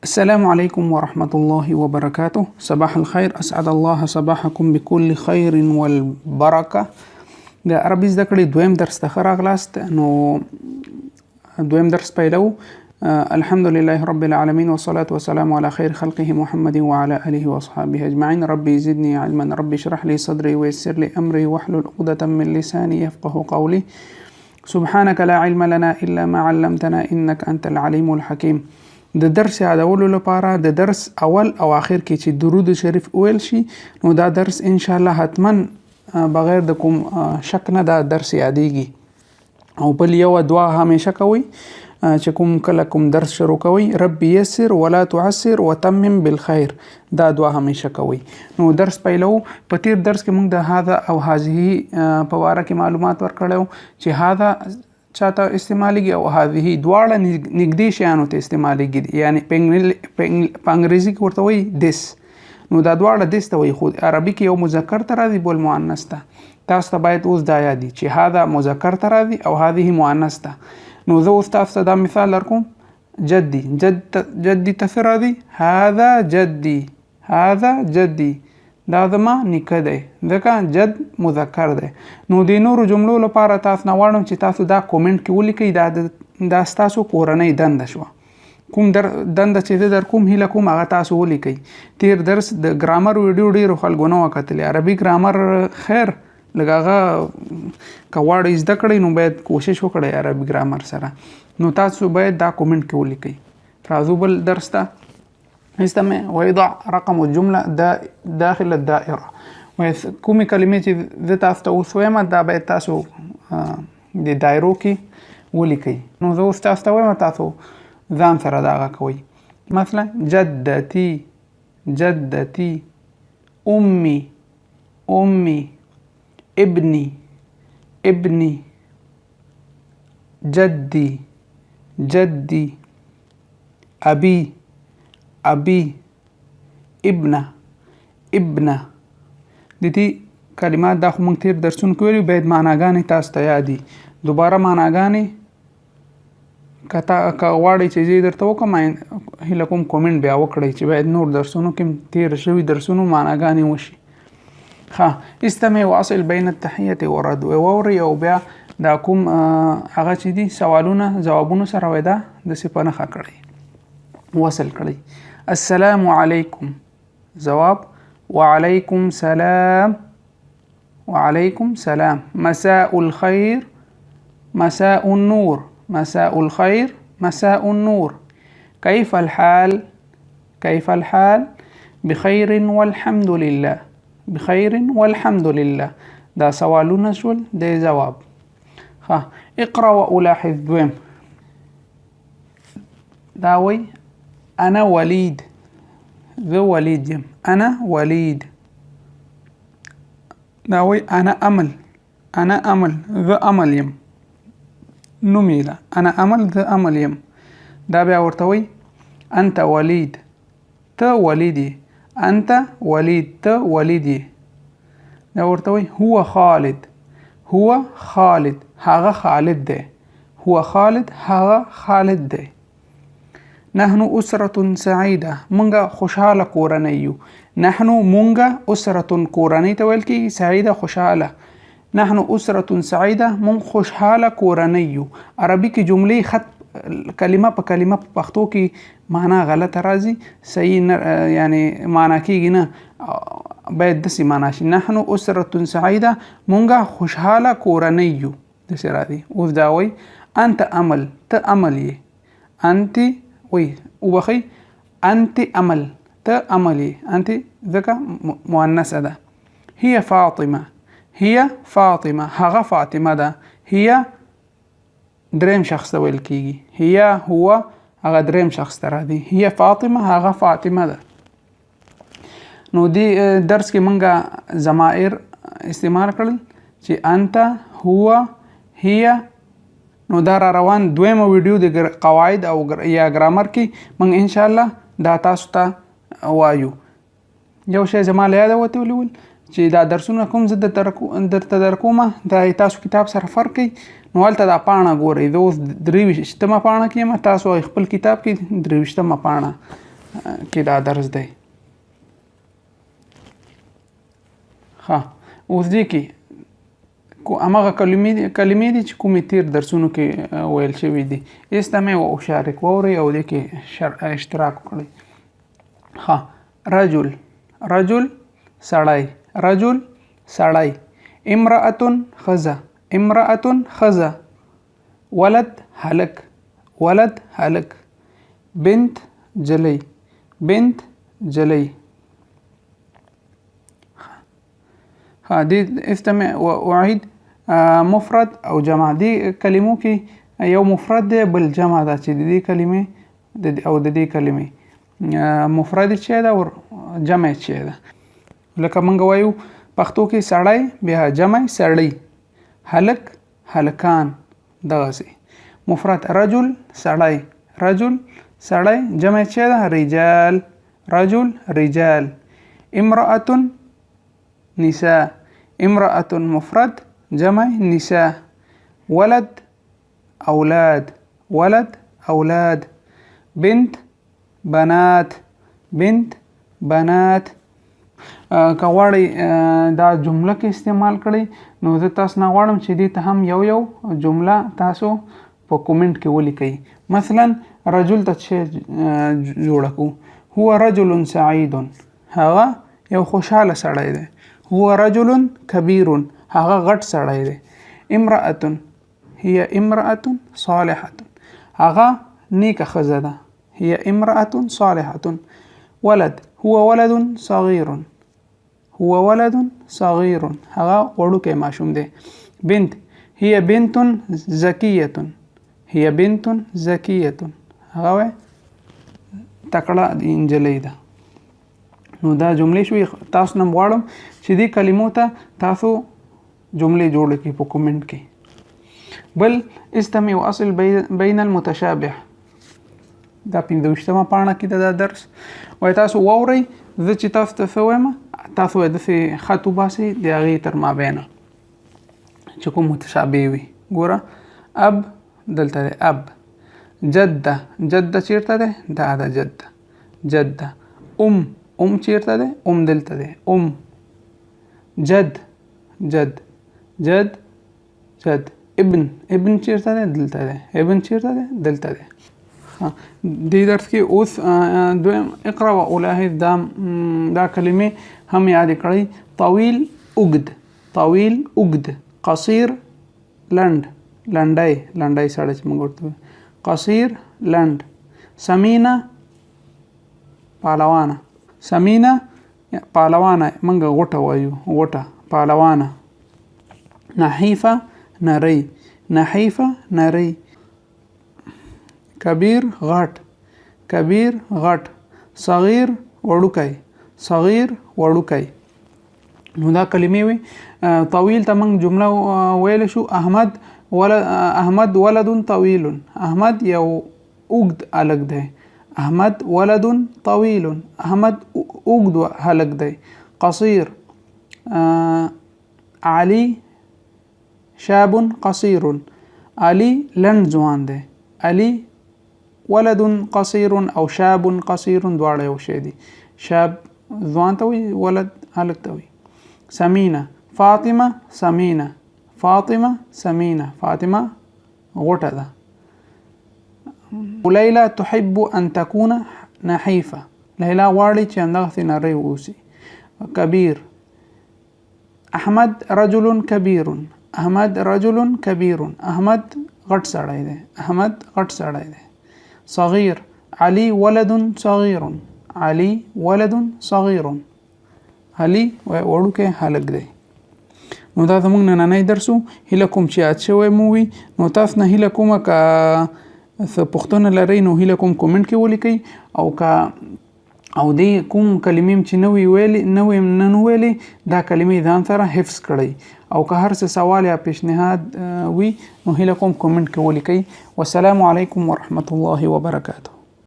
السلام عليكم ورحمة الله وبركاته. صباح الخير، أسعد الله صباحكم بكل خير والبركة. د عربي زده کړې دویم درس ته ښه راغلاست. نو دویم درس پیلو. الحمد لله رب العالمين، والصلاة والسلام على خير خلقه محمد وعلى آله وأصحابه أجمعين. ربي زدني علما، ربي اشرح لي صدري ويسر لي أمري واحلل عقدة من لساني يفقه قولي. سبحانك لا علم لنا إلا ما علمتنا إنك أنت العليم الحكيم. د درس یادولو لپاره د درس اول او آخر کې چې درود شریف وویل شي، نو دا درس ان شاء الله حتما بغیر د کوم شک نه دا درس یادېږي. او بل یو دعا همیشه کوئ چې کوم کله کوم درس شروع کوئ: رب یسر ولا تعسر وتمم بالخير. دا دعا همیشه کوئ. نو درس پیلو. په تیر درس کې موږ د هذا او هذه په باره کې معلومات ورکړی، چې هذا چاته استعمالېږي او هذه. دواړه نږدې شیانو ته استعمالېږي، یعنی په انګریزي کې ورته وایي this. نو دا دواړه this ته وایي، خو عربي کې یو مذکر ته راځي، بل مؤنث ته. تاسو ته باید اوس دا یاد چې هذا مذکر ته راځي او هذه مؤنث ته. نو زه اوس تاسو ته دا مثال درکوم: جدي، جد، جدي ته څه راځي؟ هذا جدي، هذا جدي، دا زما نیکه دی، ځکه جد مذکر دی. نو د نورو جملو لپاره تاسو نه غواړم چې تاسو دا کومنټ کې ولیکئ. دا ستاسو کورنۍ دنده شوه. کوم در دنده چې زه در کوم، هیله کوم هغه تاسو ولیکئ. تیر درس د ګرامر ویډیو ډیرو خلکو نه وه کتلې. عربي ګرامر خیر لږ هغه که غواړئ زده کړئ، نو باید کوشش وکړئ عربي ګرامر سره. نو تاسو باید دا کومنټ کې ولیکئ. راځو بل درس ته. استمع وضع رقم الجملة دا داخل الدائرة. کومې کلمې چې زه تاسو ته اوس وایم، دا باید تاسو د دایرو کې ولیکئ. نو زه اوس تاسو ته وایم، تاسو ځان سره دغه کوئ. مثلا جدتي، جدتي، أمي، أمي، ابني، ابني، جدي، جدي، أبي، أبي، ابنة، ابنة. د دې کلمات دا خو موږ تېر درسونو کې ویلي، باید معناګانې تاسو ته یادي. دوباره معناګانې که تا که غواړئ چې زه یې درته وکړم، هیله کوم کومنټ بیا وکړئ چې باید نور درسونو کې تېر شوي درسونو معناګانې وشي. ښه، استمع واصل بین التحیة والرد. واورئ او بیا دا کوم هغه چې دي سوالونه ځوابونو سره وای دا داسې په نښه کړئ، وصل کړئ. السلام علیکم، ځواب: وعلیکم سلام، وعلیکم سلام. مساء الخير، مساء النور، مساء الخير، مساء النور. كيف الحال؟ كيف الحال؟ بخير والحمد لله، بخير والحمد لله. دا سوالونه شول، د ځواب. ها، اقرا والاحظ دویم. دا وی: انا ولید، زه ولید یم، انا ولید. دا وی: انا امل، انا امل، زه امل یم، نوم یې ده. انا امل، زه امل یم. دا بیا ورته وی: انت ولید، ته ولید یې، انت ولید، ته ولید یې. دا ورته وی: هو خالد، هو خالد، هغه خالد دی، هو خالد، هغه خالد دی. نحن أسرة سعيدة، مونږه خوشحاله کورنۍ یو. نحن مونږه، أسرة کورنۍ ته ویل کېږي، سعيدة خوشحاله. نحن أسرة سعيدة، مونږ خوشحاله کورنۍ یو. عربي کې جملې خط کلمه په کلمه په پښتو کې معنا غلطه راځي، صحیح نه، یعنی معنا کېږي نه، باید داسې معنا شي: نحن أسرة سعيدة، مونږه خوشحاله کورنۍ یو، داسې راځي. اوس دا وایي: انت امل، ته امل یې، انت وی وبخښئ، انت امل، ته امل یې، انت ځکه مؤنثه ده. هي فاطمه، هي فاطمه، هغه فاطمه ده. هي دریم شخص ته ویل کیږي، هي، هو، هغه دریم شخص ته راځي. هي فاطمه، هغه فاطمه ده. نو دې درس کې مونږه ضمائر استعمال کړل چې انت، هو، هي. نو دا را روان دویمه ویډیو د قواعد او یا ګرامر کې موږ ان شاء الله دا تاسو ته وایو. یو شی زما له یاده وتلی ول چې دا درسونه کوم زه درته درکوم، دا تاسو کتاب سره فرق کوي. نو هلته دا پاڼه ګورئ، زه اوس 23مه پاڼه کې یم، تاسو خپل کتاب کې 23مه پاڼه. کې دا درس دی. ښه، اوس دې کې کو هماغه کلمې دي چې کومې تیر درسونو کې ویل شوي دي. استمع او اشارک، واورئ او دې کې اشتراک وکړئ. ښه، رجل، رجل سړی، رجل سړی، امرأة ښځه، امرأة ښځه، ولد هلک، ولد هلک، بنت جلۍ، بنت جلۍ. ها، دې استمع و اعيد مفرد او جمع. دې کلمو کې یو مفرد دی، بل جمع ده، چې د دې کلمې او د دې کلمې مفرد چې ده او جمع چې ده. لکه مونږ وایو پښتو کې سړی، بیا جمع سړی، هلک هلکان، دغسې. مفرد رجل سړی، رجل سړی، جمع چې ده رجال، رجل رجال. امرأة نساء، امرأة مفرد، جمع نساء. ولد اولاد، ولد اولاد. بنت بنات، بنت بنات. که غواړئ دا جمله کې استعمال کړئ، نو زه تاسو نه غواړم چې دې ته هم یو یو جمله تاسو په کومنټ کې ولیکئ. مثلا رجل ته چې جوړه کو، هو رجل سعید، هغه یو خوشحاله سړی دی. هو رجل کبیر، هغه غټ سړی دی. امرأة، هي امرأة صالحة، هغه نیکه ښځه ده. هي امرأة صالحة. ولد، هو ولد صغير، هو ولد صغير، هغه وړوکی ماشوم دی. بنت، هي بنت ذکیة، هي بنت ذکیة، هغه تکړه نجلۍ ده. نو دا جملې شوې. تاسو نه غواړم چې دې کلمو ته تاسو جملې جوړې کړئ په کومنټ کې. بل استمع واصل بین المتشابه، دا 25مه پاڼه کې ده دا درس. وایي تاسو واورئ، زه چې تاسو ته څه وایم تاسو یې داسې خط وباسئ د هغې تر مابینه چې کوم متشابه وي. ګوره، اب دلته دی، اب. جده، جده چیرته دی؟ دا ده جده، جده. ام، ام چیرته دی؟ ام دلته دی، ام. جد، جد، جد، جد. ابن، ابن چیرته دی؟ دلته دی. ابن چیرته دی؟ دلته دی. دې درس کې اوس دویم اقرا و الاحظ، دا کلمې هم یادې کړئ. طویل اوږد، طویل اوږد، قصیر لنډ، لنډی، لنډی سړی چې موږ ورته وایو، قصیر لنډ. سمینه پهلوانه، سمینه پهلوانه، موږ غوټه وایو، غوټه پهلوانه. نحیفه نری، نحیفه نری. کبیر غټ، کبیر غټ. صغیر وړوکی، صغیر وړوکی. نو دا کلمې وي. طویل ته موږ جمله ویلی شو، احمد ولد، احمد ولد طویل، احمد یو اوږد هلک دی. احمد ولد طویل، احمد اوږد هلک دی. قصیر، علي شاب قصیر، علي لنډ ځوان دی. علي ولد قصیر او شاب قصیر دواړه یو شی دي. شاب ځوان ته وایي، ولد هلک ته وایي. سمینه، فاطمه سمینه، فاطمه سمینه، فاطمه غوټه ده. لیلا تحب ان تكون نحیفه، لیلا غواړي چې همدغسې نرۍ واوسي. کبیر، احمد رجل کبیر، احمد رجل کبیر، احمد غټ سړی دی، احمد غټ سړی دی. صغیر، علي ولد صغیر، علي ولد صغیر، علي وړوکی هلک دی. نو دا زموږ نننی درس و. هیله کوم چې یاد شوی مو وي. نو تاسو نه هیله کومه که څه پوښتنه لرئ نو هیله کوم کومنټ کې ولیکئ، او که او دې کوم کلمې چې نه وي ویلې، نه وي نن ویلې، دا کلمې ځان سره حفظ کړئ. او که هر څه سوال یا پیشنهاد وي نو هیله کوم کومنټ کې ولیکئ. والسلام علیکم ورحمت الله وبرکاته.